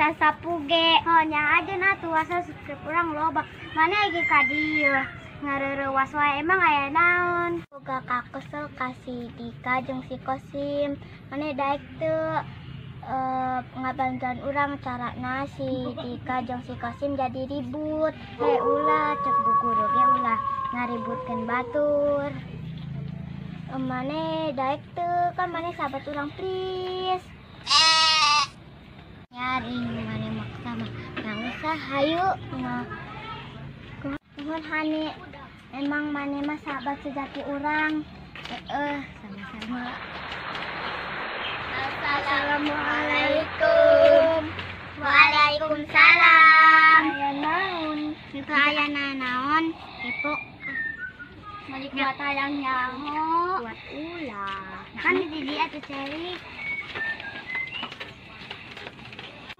Sasapu ge nya aja na tuh asal subscribe urang loba mana lagi ka dieu ngareurewas wae emang aya naon boga kakesel ka si Dika jeung si Kosim mana daek teu ngabantuan urang carana si Dika jeung si Kosim jadi ribut he ulah cek bu guru ge ulah ngaributkeun batur mane daek teu kan mane sahabat urang please nyari mana maksa mah nggak usah hayu nuhun Hani emang mana mah sahabat sejati urang sama-sama. Assalamualaikum. Waalaikumsalam. Aya naon teu aya naon kepo malik buat hayang nyaho buat ulah kan di dieu atuh ceri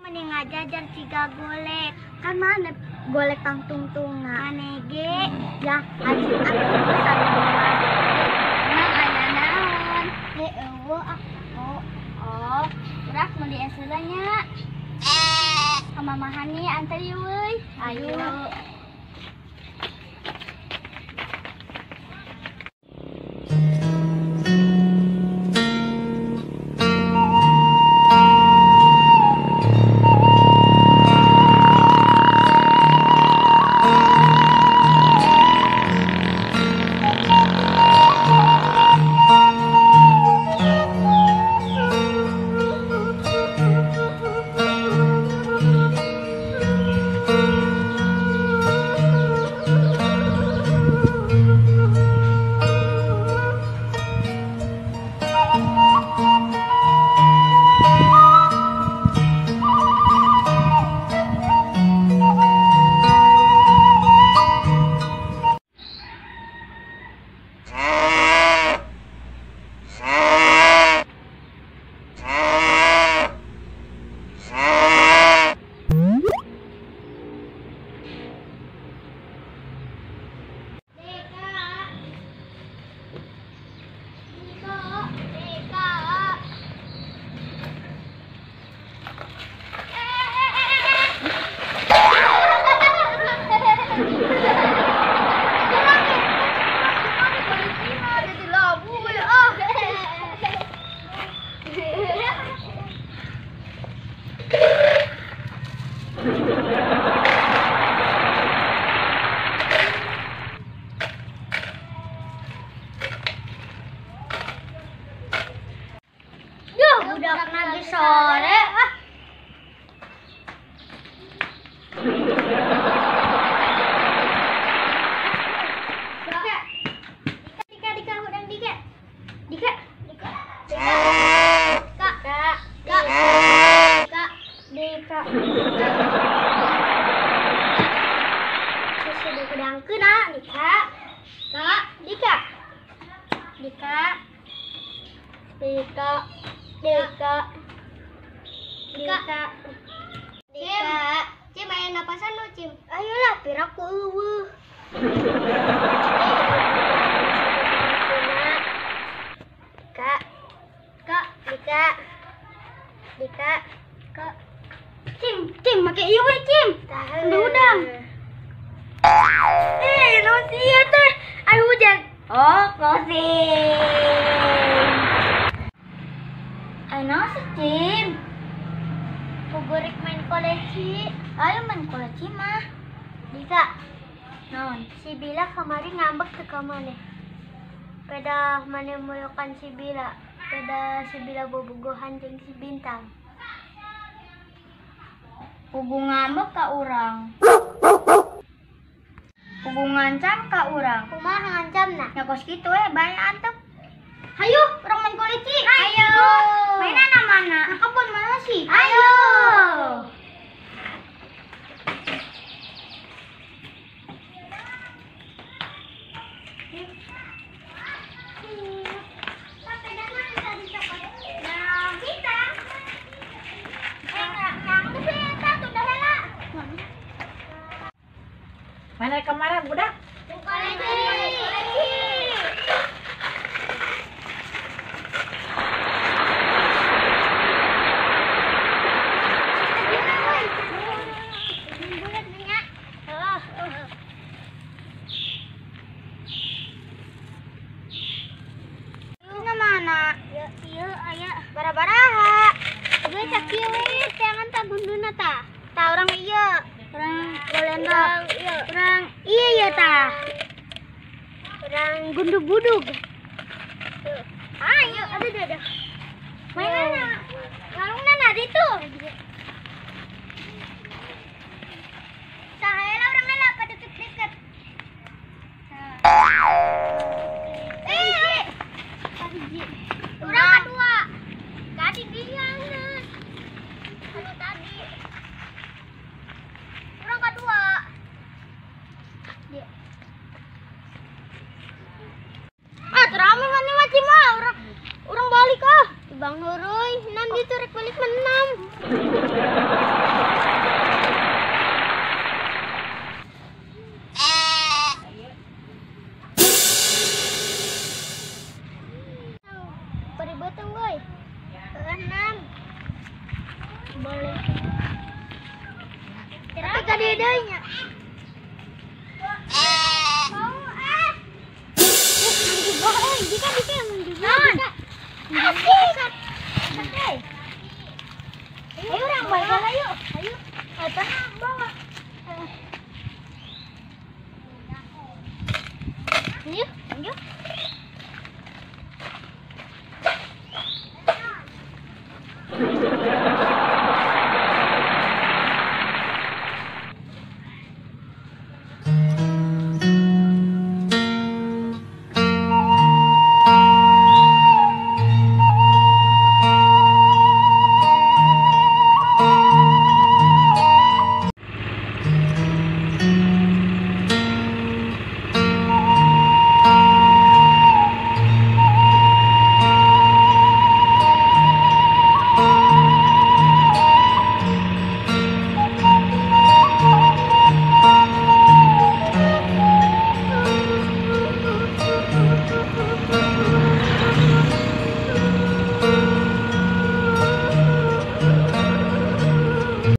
mending ngajajar ciga golek kan mana golek tangtung-tungna maneh ge ya aji atuh sarua emang aya naon he eueuh aku oh urang meuli es heula nya ka Mama Hani antar yeuh euy ayo. Budak lagi sore ah. Dika, Dika, Dika, hudang Dika. Dika, Dika, Dika, Dika, Dika, Dika. Susu dihudangkeun ah, Dika. Dika, Dika. Dika. Dika. Dika. Dika. Dika. Cim, aya napasan lu, Cim. Ayolah, piraku eueuh. Dika. Dika, Dika. Dika. Dika. Cim, Cim, make ieu we, Cim. Sambil hudang. Eh, naon sih ieu teh? Ayo hujan. Oh, closing. Ayo naon sih, Cim? Kuleci. Ayo main kuleci mah. Dika. Naon? Si Bila kamari ngambek teu ka maneh. Peda maneh moyokan si Bila. Peda si Bila bobogohan jeung si Bintang. Pugu ngambek ka urang. Pugu ngancam ka urang. Kumaha ngancamna? Nya kos kitu we bae antep. Hayu, urang main kuleci. Hayu. Mainan mana? Nah, kebun mana sih? Ayo. Mana kemarin budak? Mana? Iya, aya bara-baraha. Gue cak kieu we, jangan tak gunduna ta. Ta urang ieu, urang golendong, urang iya ya ta. Urang gundu budug. Ayo, aduh aduh. Mainana. Ngalungna na ditu. Saheula urang heula padeket-deket. Urang kadua. Tadi dia geus. Anu tadi. Urang kadua. Dia. Ah, terame mana mah cima urang balik ah. Bang Nuruy, nan ditu rek balik menam. Peribeteng woi. 6. Boleh. Tapi ka deui nya. Mau ah. Dika dika mun juga.